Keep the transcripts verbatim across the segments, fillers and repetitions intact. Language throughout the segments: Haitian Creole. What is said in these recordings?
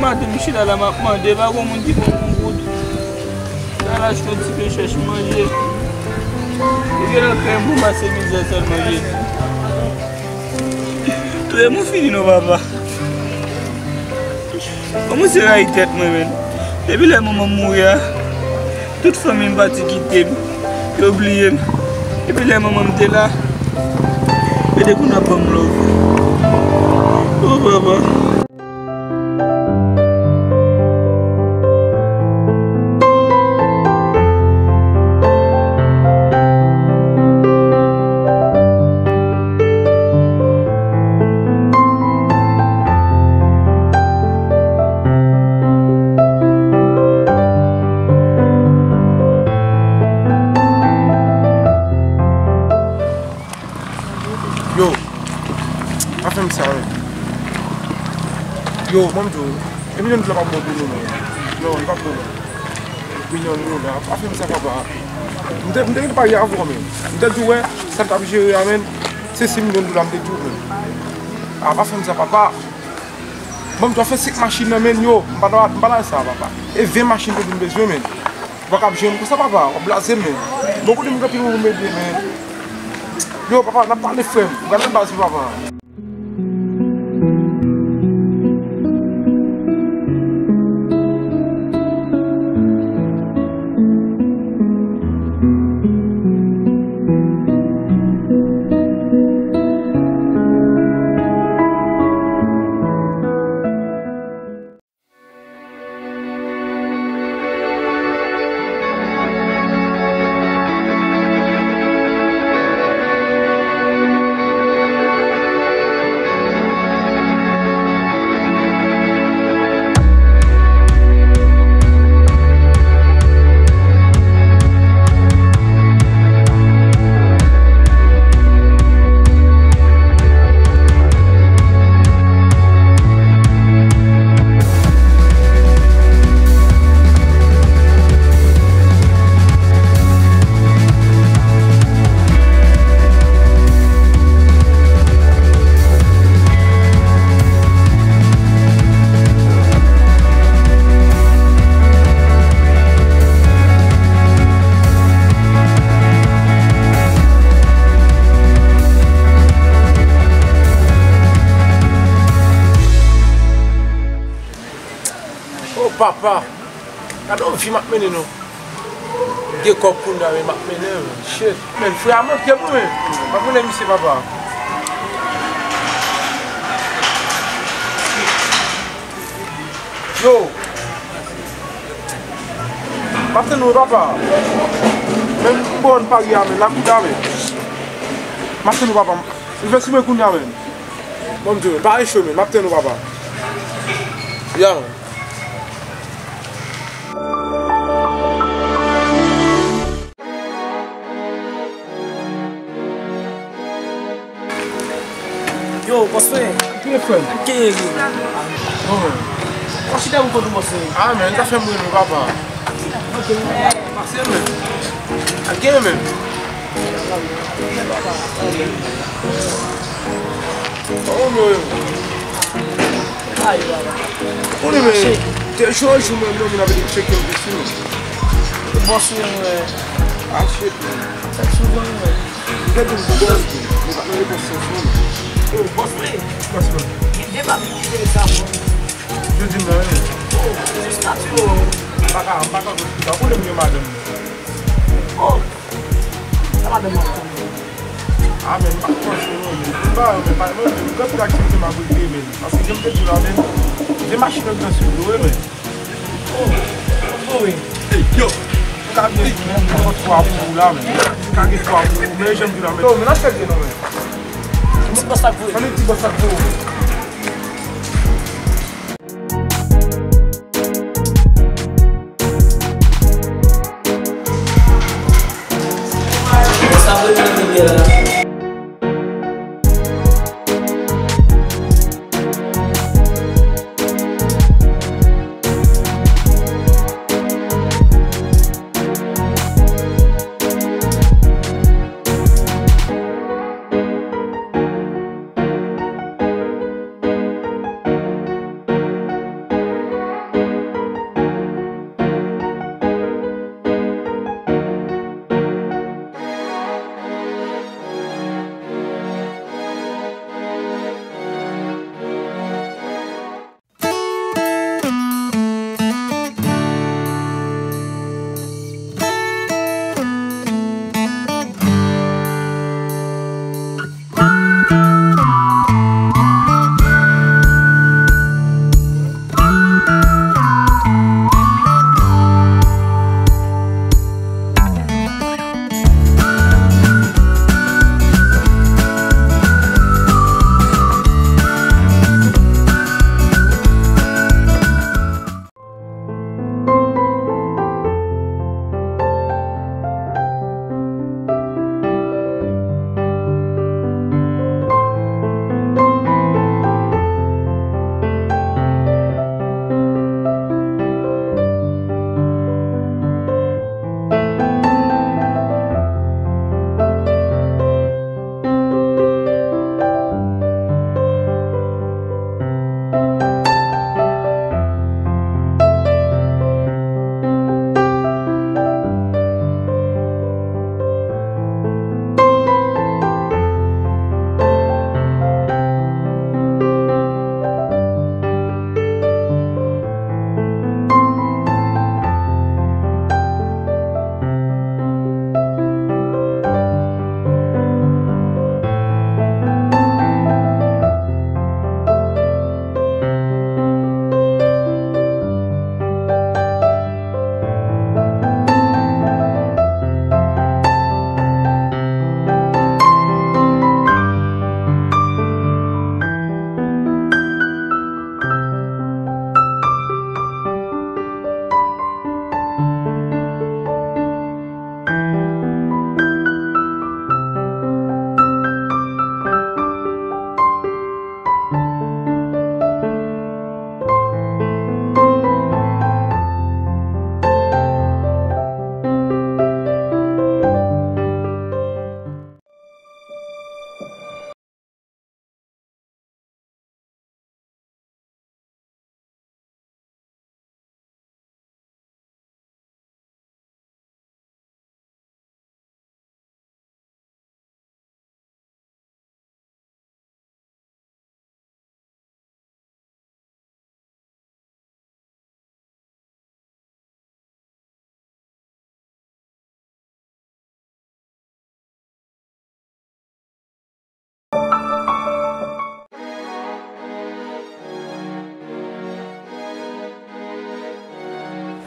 Maten, m chita la, m ap mande, pa gon moun ki ban m yon goud. M al achte yon ti pen chèch manje. Li gen nan krèm pou m pase mizè sèlman, Jezi. Touye m ou fini non, papa. Kòman se rayi tèt mwen, menm. Depi lè manman m mouri a, tout fanmi m pati kite m. Yo bliye m. Depi lè manman m te la, yo te konn ap ban m love. Oh, papa. Yo, pa fè m sa, men. Yo, ban m di w, e milyon dola p ap bon pou nou, non. Non, li p ap bon, non. Milyon dola, pa fè m sa, papa. M te, m te gen pari avè w, men. M te di w, wè, sa m t ap jere a, men. Se sis milyon dola m te di w, men. A, pa fè m sa, papa. Ban m di w, fè senk machin nan, men, yo. M pa nan, m pa nan sa, papa. E ven machin tou m bezwen, men. Ou pa kab jwenn konsa, papa. W ap blaze m, men. Bon, kote m gen pil moun pou m ede, men. Yo, papa, n ap pale, frè m. Gade nan baz, papa. O papa, gade yon vi m ap mennen non. M gen kòb kounye a, men m ap mennen, men. Shit, men, frè a manke m wi, men. M ap rele misye, papa. Yo. M ap tann ou, papa. Men m bon pari a, men, lakouda, men. M ap tann ou, papa. Li fè simen kounye a, men. Bon, m di w, pa eche, men. M ap tann ou, papa. Ya, men. Yo, bòs mwen. Ki frè m? Ki gen yo? Bon, men. Mwen chita pou kont ou, bòs mwen. A, men, sa fè m rele w, papa. Ok. Pase, men. A gen, men. Oh, men. Ay, baba. Konnen, men, te jou an jou, men, non, moun ap vin tcheke m tou, men. Bòs mwen, wè. A, shit, men. Sa souvan, wè. Ou te di m bòs, men pa nan repons sa, non. Yo, bòs mwen. Bòs mwen. Gen de bagay ki enterese avè w. Yo di m nan, wi. Oh, se stati w. M pa ka, m pa ka konn sa. Ou konnen m gen madanm. Oh, sa madanm nan. A, men, m pa panse, non, men. M pa, men, pa, men, men, gen anpil aktivite m ap regle, men. Paske, jan m te di w la, men, gen machin anndan sou yo, wi, men. Oh, oh, wi. Ey, yo. M ka gen yon kòt twa pou ou la, men. M ka gen twa pou ou, men jan m di la, men. Yo, men n ap fè l gen non, men. Ti bòs la pou ou. Ann di ti bòs la pou ou. Bon, sa vre nan limyè la.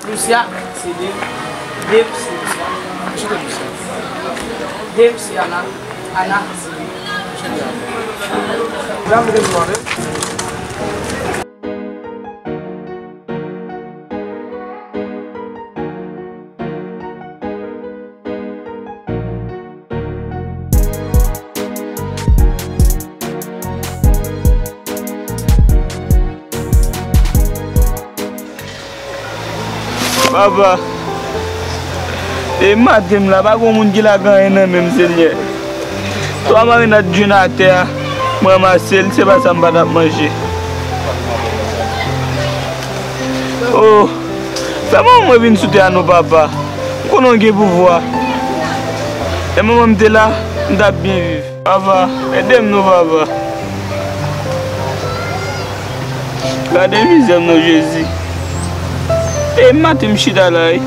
Lucia, se Dave. Dave, se Lucia. Ki se Lucia? Dave, se Ana. Ana, se Dave. Dam, mete sou mwen. Papa, e maten m la, pa gen moun ki lage anyen nan men m, Senyè. Twa marinad jwenn atè a, m ranmase l, se pa sa m pa t ap manje. Oh, fè manman mwen vin sou tè a non, Papa. M konnen w gen pouvwa. E manman m te la, m t ap byen viv. Papa, ede m non, Papa. Gade mizè m non, Jezi. E maten m chita la, wi.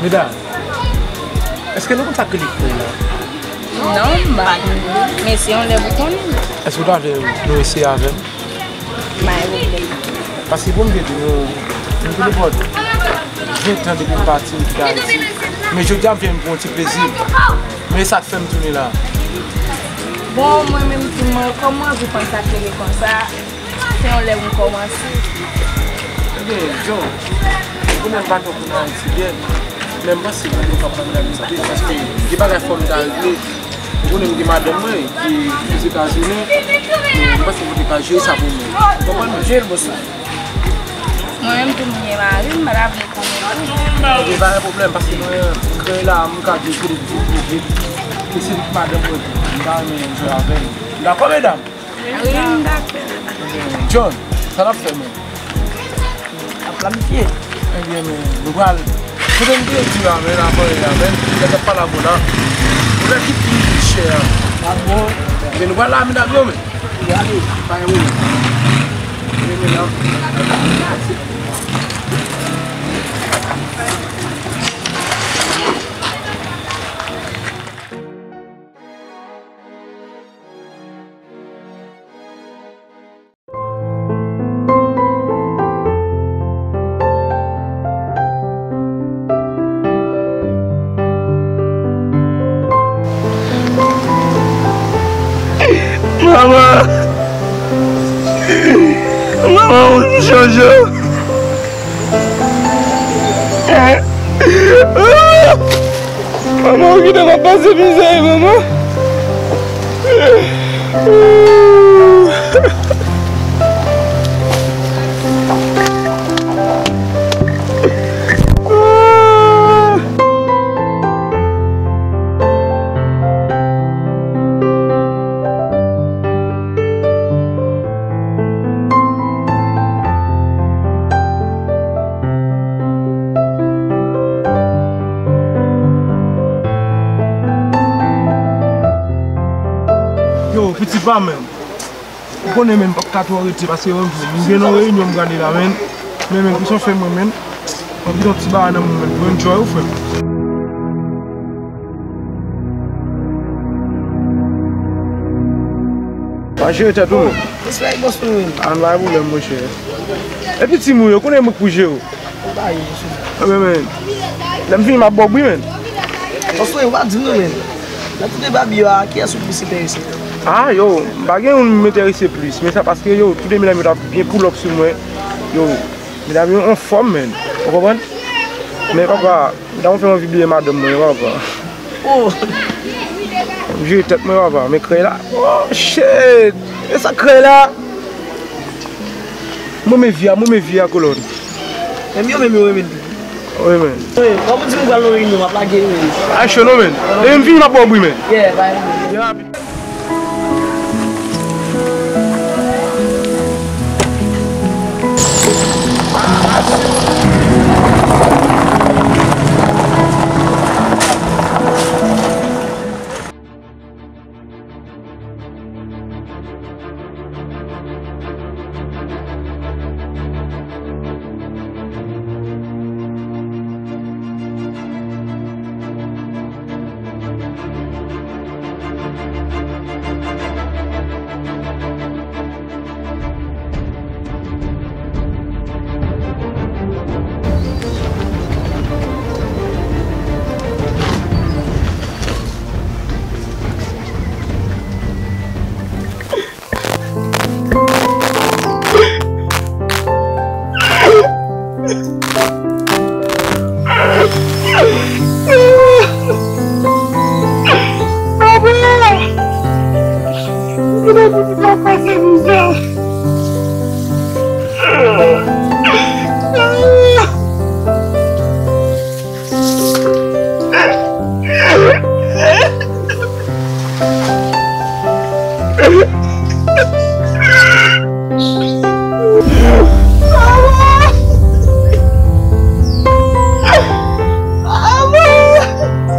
Medam, èske nou konn sa k rele krèy la? Non, m pa konn. Men se yon lè pou konnen. Èske w ta vle nou eseye avè m? Pa gen pwoblèm. Paske bon, m te di nou, nou te depòte ven tan depi m pati, m kite Ayiti. Men jodi a, m vin pou yon ti plezi. Men e sa k fè m tounen la. Bon, mwen menm tou, mwen, kòm mwen anvi konn sa k rele konsa, se yon lè pou m kòmanse. Ebyen, John, ou menm pa t konn Ayiti byen, men m panse ke nou ka pran nan sa, paske gen bagay fò m ta regle. Ou konnen m gen madanm mwen ki Ozetazini, men m panse pou te ka jere sa pou mwen. Ou konprann mwen? Jere l, bòs la. Mwen menm tou m gen mari m, m pa ta vle konnen tou. Ebyen, pa gen pwoblèm, paske mwen, krèy la, m ka jere kote m vle. E se madanm mwen tou, m ta renmen jwe avè l. Dakò, medam? Wi, m dakò. John, sa n ap fè, men? Ap planifye. Ebyen, men, nou pral. Kote m te di a, men, avan yè a, men, lè n t ap pale avè w la. Ou wè ki pi chè a. Pa bon. Men nou pral la, medam yo, men. Gade, pa gen moun. Men, men, la. Manman! Manman, ou chanje. Manman, ou kite m ap pase mizè, manman. Yo, pitit pa menm. Ou konnen menm, m p ap ka twò rete paske yon jou m gen yon reyinyon m prale la, menm. Men, menm, pou sa w fè mwen, menm. Mwen gen yon ti bagay nan men mwen pou enjoy ou, frè m. Pa jere tèt ou, men. Respè, bòs mwen, men. An, pa gen pwoblèm, monchè. Epi timoun yo, konnen mwen k pou jere w. Ou pa ye, monchè. Anben, men, lè m fini, m ap ba w bri, men. Bòs mwen, ou pa di m non, men. Nan tout de babi yo a, kiyès ou plis enterese? Ah, yo, m pa gen youn m enterese plis, men sa paske, yo, tout de medam yo t ap byen pull up sou mwen. Yo, medam yo anfòm, men. Ou konprann? Men, papa, medam yo fè m anvi bliye madanm mwen, papa. Oh! M jere tèt mwen, papa, men krèy la. Oh, shit! E sa krèy la? M renmen vi a, m renmen vi a, kolòn. Menm yo, menm yo renmen li. Wi, men. Wi, kòm ou di m pral nan reyinyon, m ap lage, men. A, cho non, men. Depi m fini, m ap ba w bri, men. Yeah, bye. Byen rapid. Byen rapid.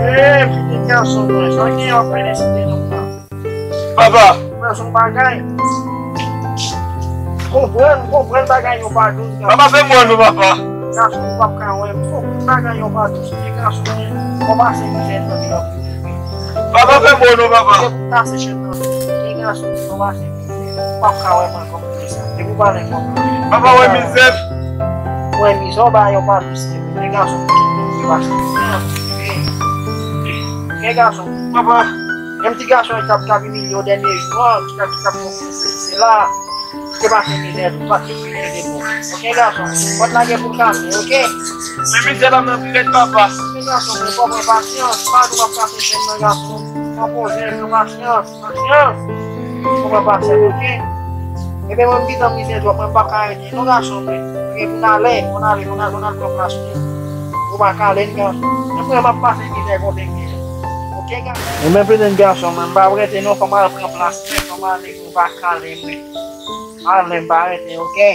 Eh, pitit gason mwen, sa gen yon fè deside nou pran. Papa! Pran son bagay. Konprann, konprann bagay yo pa douz. Papa, fè m wè nou, papa. Gason, ou p ap ka wè m. Konprann bagay yo pa douz. Pitit gason mwen, ou pase mizè nan vil la. Papa, fè m wè nou, papa. Ou pase chèn nan. Pitit gason, ou pase mizè. Ou p ap ka wè m ankò. Depi w pale konsa. Papa, wè mizè. Wè mizè, w ba yo pa plis. Men gason, men gason. Papa. Menm ti gason ki ap, ki ap imilye w dènye jou an, ki ap, ki ap fè se la. Ki pa fè mizè, pa fè mizè de bon. Oke, gason. Pòt la gen pou l kase, oke? Men mizè pa nan pi rèd, papa. Men gason, men fò pran pasyans. Pa nou ap kase chèn nan, gason. Pran poze, pran pasyans. Pasyans. Ou pa pasyans, oke? Ebyen, mwen, m gentan mizè twòp, mwen, m p ap ka rete. Non, gason, mwen. Mwen, pou n ale, pou n ale, pou n al, pou n al pran plas mwen. Ou pa kale m, gason. Mwen, mwen, m ap pase mizè kote m ye. Oke, gason? Mwen, mwen, petèt, gason, mwen, m p ap rete, non, fò m al pran plas mwen, fò m ale, ou pa kale mwen. Ale, m pa rete, oke?